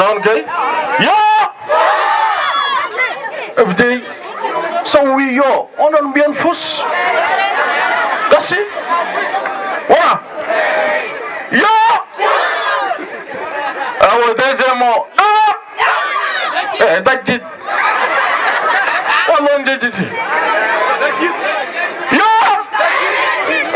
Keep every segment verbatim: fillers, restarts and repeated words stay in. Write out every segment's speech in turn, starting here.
Noon kay. Yo! Eɓe dey, so o wii yo, onon mbiyan fus. Gasi. Wona? Yo! Awo, deuxième o. Ah! E dajjit. Walla on jejjiti. Yo!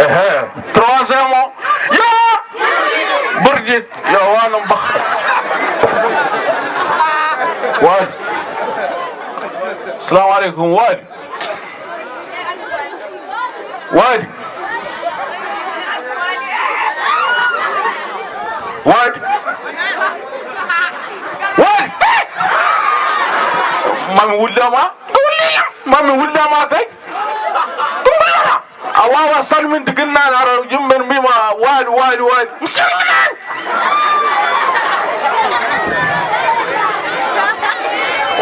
Ehe. Troisième o. Yo! Burjit. Yo, wano mbah. Waali. Assalamu alaikum, Waali. Waali. Waali. Waali. Mami wullama. Mami wullama kay. Ɗum wullama. A wawa salminde ginnaɗo, ara yimɓe mbima waali, waali, waali. Mi salminani.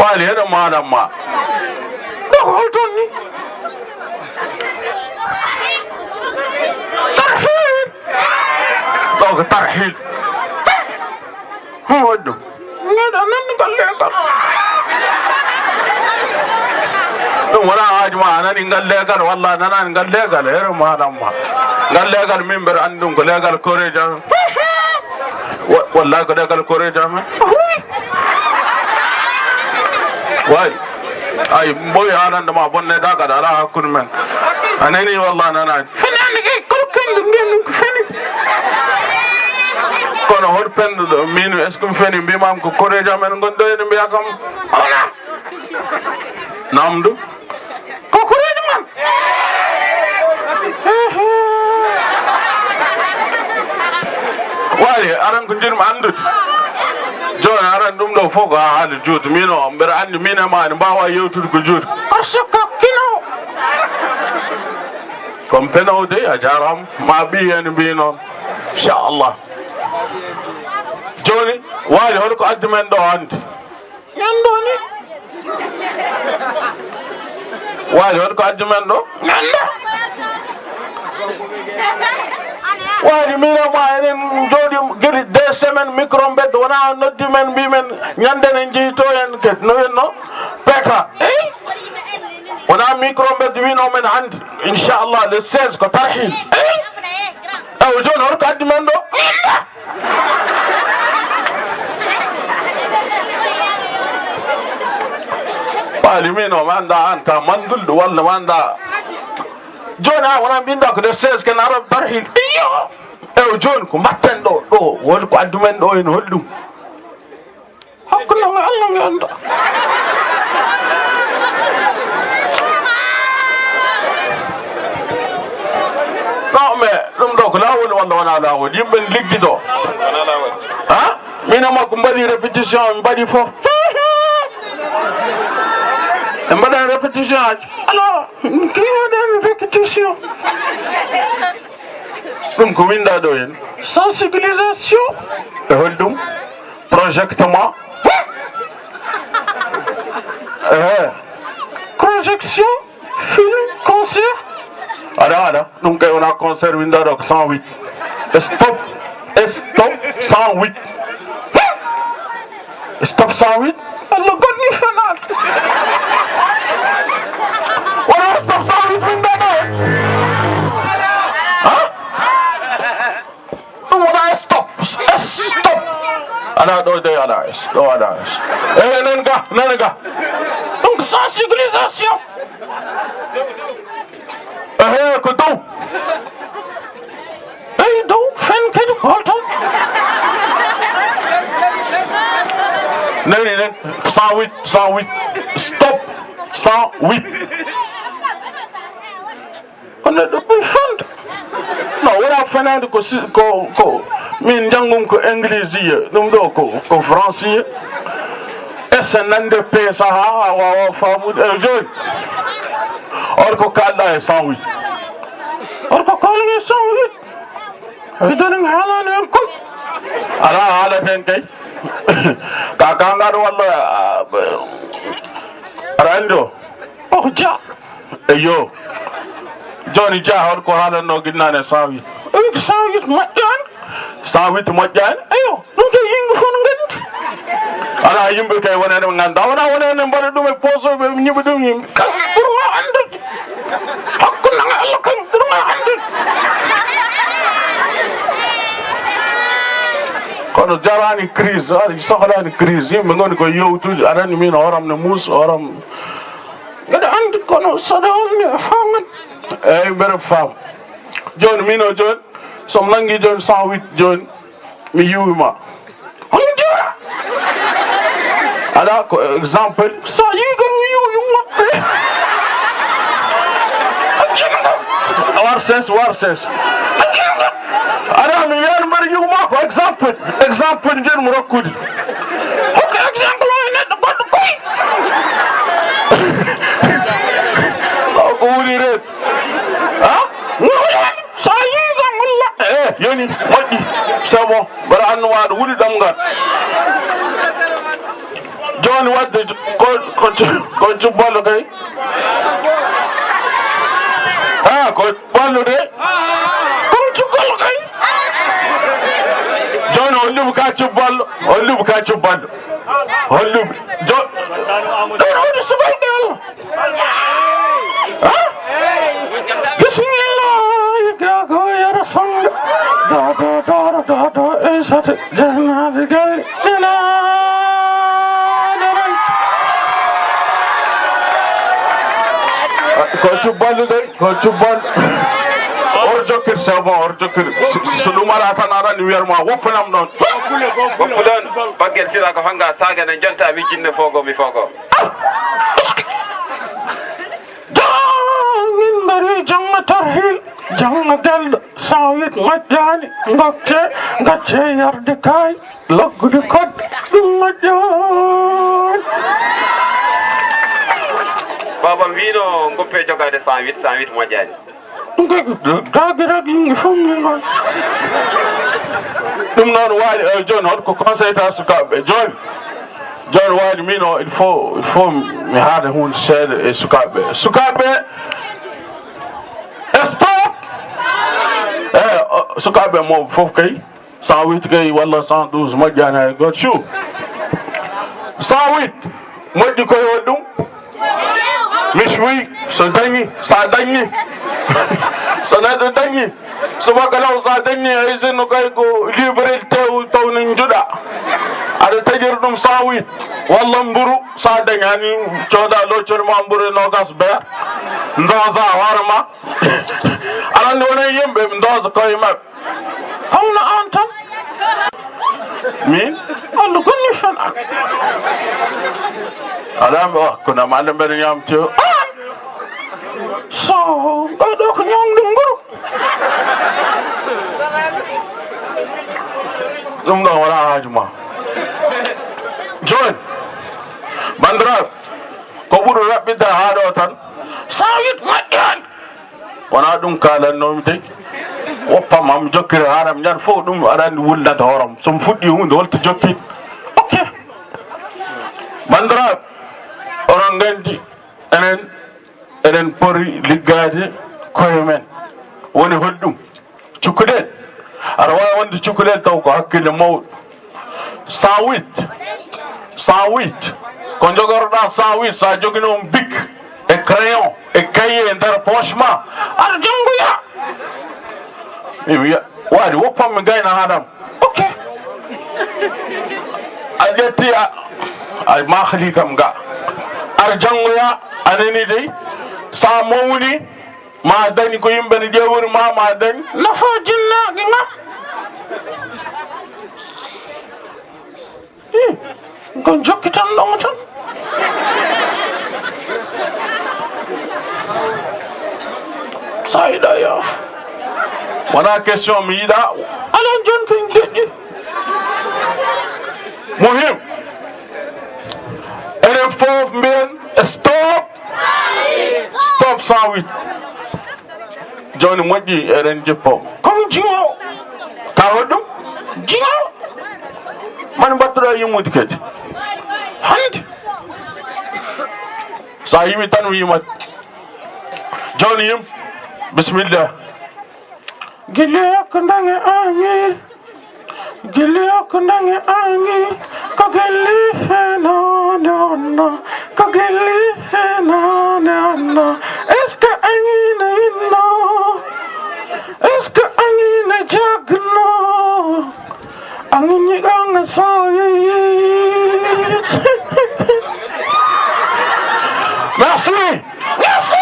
Waali, heɗo maɗam ma. Ɗo ko holton ni? Tarhil. Ɗo ko tarhil. Hum, waɗi ɗum. Neɗɗo nanni ngal leegal. Ɗum wona haaju ma, a nani ngal leegal, walla a nanani ngal leegal, here maɗam ma. Ngal leegal min mbeɗa anndi ɗum ko leegal koreejo amen. Wa-, wallahi ko leegal koreejo amen. Waay. Ay, mboy haalande ma bonne dagal, ala hakkunde men. A nani, walla a nanani. Fenani kay, kolo kendo mbiyan ɗum ko feni. Kono hol penduɗo? Min, est-ce que mi feni? Mbimam ko koreejo amen ngon ɗo, ene mbiya kam. Ala. Namdu. Ko koreejo man. Waali, aran ko njiɗmi anndude. Jooni aran ɗum ɗo fof ko haa haali juuti. Min o, mbeɗa anndi min e ma ene mbaawa yewtude ko juuti. Parce que kino. Comme penaw de, a jaaraama. Ma ɓiy ene mbiy noon. Inchallah. Jooni, Waali, hol ko addi men ɗo hannde? Ñande o ni. Waali, hol ko addi men ɗo? Ñande. Waali, min e ma enen jooɗi gila deux semaines, micro mbedda, wona noddi men, mbi men, ñande ne jeyi to en kadi, no wiyanno? P K. Eyi? Wona micro mbedda wino men hannde, inchallah, le seize ko tarhil. Eyi? Ewo, jooni, hol ko addi men ɗo? Ñande. Waali, min o, mi annda aan ka mandulɗo walla mi annda. Jooni a wona mbinda ko le seize ken ara tarhil. Iyo. Ewo, jooni ko mbatten ɗo, ɗo, won ko addu men ɗo en holɗum? Hakkunde ngo Allah ngo annda. Non, mais ɗum ɗo ko laawol walla wona laawol? Yimɓe ne liggi ɗo. Ha? Min e makko mbaɗi répétition, en mbaɗi fof. En mbaɗani répétition aji. Alors, kii waɗani répétition? Ɗum ko winda ɗo en. Sensibilisation. E holɗum? Projectement. Eh. Projection, film, concert. Aɗa, aɗa. Ɗum kay wona concert, winda ɗo ko cent huit. Stop. Stop cent huit. Stop cent huit. Allah gonni fenaade. Wona stop cent huit winda ɗo. Ha? Ɗum wona stop. Stop. Ala ɗo de, ala. Ɗo ala. Eh, nan ga, nan ga. Donc, sensibilisation. Eh, ko dow. Eyi, dow, fen kadi, holto? Nani, nani, cent huit, cent huit. Stop, cent huit. On est de bonne fente. Non, wona fenaande ko si-, ko, ko min njanngum ko English ye, ɗum ɗo ko, ko France ye. Ese nande peesa ha, ha wawa faamude. E jooni. On ko kalɗa e cent huit. On ko kalmi e cent huit. Ay, doni mi haalani en kon. Ala haalaten kay. Ka kangaɗo walla, ah, aɗa anndi o? Oh, Dia. Eyo. Jooni Dia, hol ko haalanno ginnane cent huit? Eyi, ko cent huit moƴƴaani. Cent huit moƴƴaani? Eyo, ɗum kay yimɓe fof no nganndi. Wona yimɓe kay wonande ɓe ngannda, wona wonande mbaɗa ɗum e poso ɓe ñiɓa ɗum yimɓe. Kamɓe ɓurma anndude. Hakkunde ma Allah, kamɓe ɓurma anndude. Kono jarani crise, ari sohlani crise. Yimɓe ngoni ko yewtude, aɗa anndi min horam ne muus, horam. Mbeɗa anndi kono saɗa holni a faman. Eyyi, mbeɗa faam. Jooni min o jooni, so mi nanngi jooni cent huit jooni, mi yiwi ma. Hon jooɗa. Aɗa ko exemple. Sa yiwi kam mi yiwi yumma. Accina kam. War ses, war ses. Accina kam. Aɗa mi wiyani mbaɗa yiwi ma ko exemple. Exemple njeɗmi rokkude. Hokka exemple o e neɗɗo goɗɗo koy. Ko woni reet. Ha? No woni? Sa yiwi kam walla? Eh, yoni, moƴƴi. C'est bon. Mbaɗa annuwaaɗo, wuɗi ɗamngal. Jooni waɗde ko, ko, ko cubballo kay. Ha, ko cubballo de. Ko cubballo kay. Jooni o liɓi ka cubballo, o liɓi ka cubballo. O liɓi. Jo-, ɗon woni subalɓe Allah. Ha? Bismillah, gago yara sanga. Dodo, dodo, dodo, ey sate, jehnaade gari. Ina. Ko cubballo de, ko cubballo. Or jokkir, c'est bon, or jokkir. So, so ɗum ara tan aɗa anndi wiyat ma, woppanam ɗon. Woppu ɗon, baggel sila ko fanga, saga ne jonta, mi jinne fogo, mi fogo. Jaa, min mbari jamma tarhil, jamma gelɗo, cent huit majjani, ngokke, gacce yarde kay, loggude kodde, ɗum majjani. Babam wino ngoppe jogade cent huit, cent huit majjani. Ɗum kay, daage, daage, yimɓe fof min ngon. Ɗum noon waali, eh, jooni hol ko conseil ta sukaaɓe ɓe? Jooni, jooni waali min o, il faut, il faut mi haala huunde seeɗa e sukaaɓe ɓe. Sukaaɓe ɓe, stop! Eh, o, sukaaɓe ɓe mawɓe fof kay, cent huit kay walla cent douze moƴƴaani hay gooto. Cu. Cent huit moƴƴi koye hol ɗum? Mis wi, so dañi, sa dañi. So neɗɗo dañi, subaka law sa dañi, hay sinno kay ko libre tew taw ne njuɗa. Aɗa taƴira ɗum cent huit. Walla mburu, sa dañi, hani cooda loccol ma mburu e nogas beer. Ndosa hoore ma. Aɗa anndi wonen yimɓe ndosa koye maɓɓe. Kono an tan. Min? Allah gonni tan an. Alaa mi, oh, kono am Allah mbeɗa ñaamti o. An! So, ɗo, ɗo ko ñaamde nguru. Ɗum ɗo wala haaju ma. Jooni, banndiraaɓe, ko ɓuri raɓɓiɗde haa ɗo tan. Cent huit moƴƴaani. Wonaa ɗum kaalannoomi de. Woppam am jokkira haram ñande fof ɗum aɗa anndi wulnata horam. So mi fuɗɗii huunde holto jokkii? Ok. Banndiraaɓe, oɗon nganndi enen, eɗen poti liggaade koye men. Woni hol ɗum? Cukkuɗen. Aɗa waawi wonde cukkuɗen taw ko hakkille mawɗo. Cent huit. Cent huit. Ko njogorɗaa cent huit, so a joginoo bic e crayon e cahier e nder poche ma, aɗa janngoya. Mi wiya, waɗi woppam mi gayna haɗam. Ok. A ƴetti a, a mahli kam ga. Aɗa janngoya, a nani dey. So a mawni, ma dañ ko yimɓe ne ƴeewori ma, ma dañ. Nafa jinnaaɗi ngam. Hi, ko jokki tan ɗon tan. Sa yiɗa yaaf. Wona question mi yiɗa. Alan jon ko deƴƴi. Muhim. Enen fof mbiyen stop. Stop cent huit. Jooni moƴƴi, eɗen jippo. Comme jiŋoowo. Ka hoɗum? Jiŋoowo. Man mbattuɗo e yimude kadi. Hannde. Sa yimi tan mi yimat. Jooni yim. Bismillah. Gille ko ndange ami. Gilli o ko nangi angi, ko gilli heno ne onno, ko gilli heno ne onno. Est-ce que angi ne inno? Est-ce que angi ne jagno? Angi ni ganga soyi. Merci. Merci.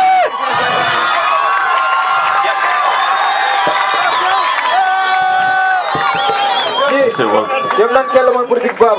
C'est bon. Joom nan kello mon pour Big Baba.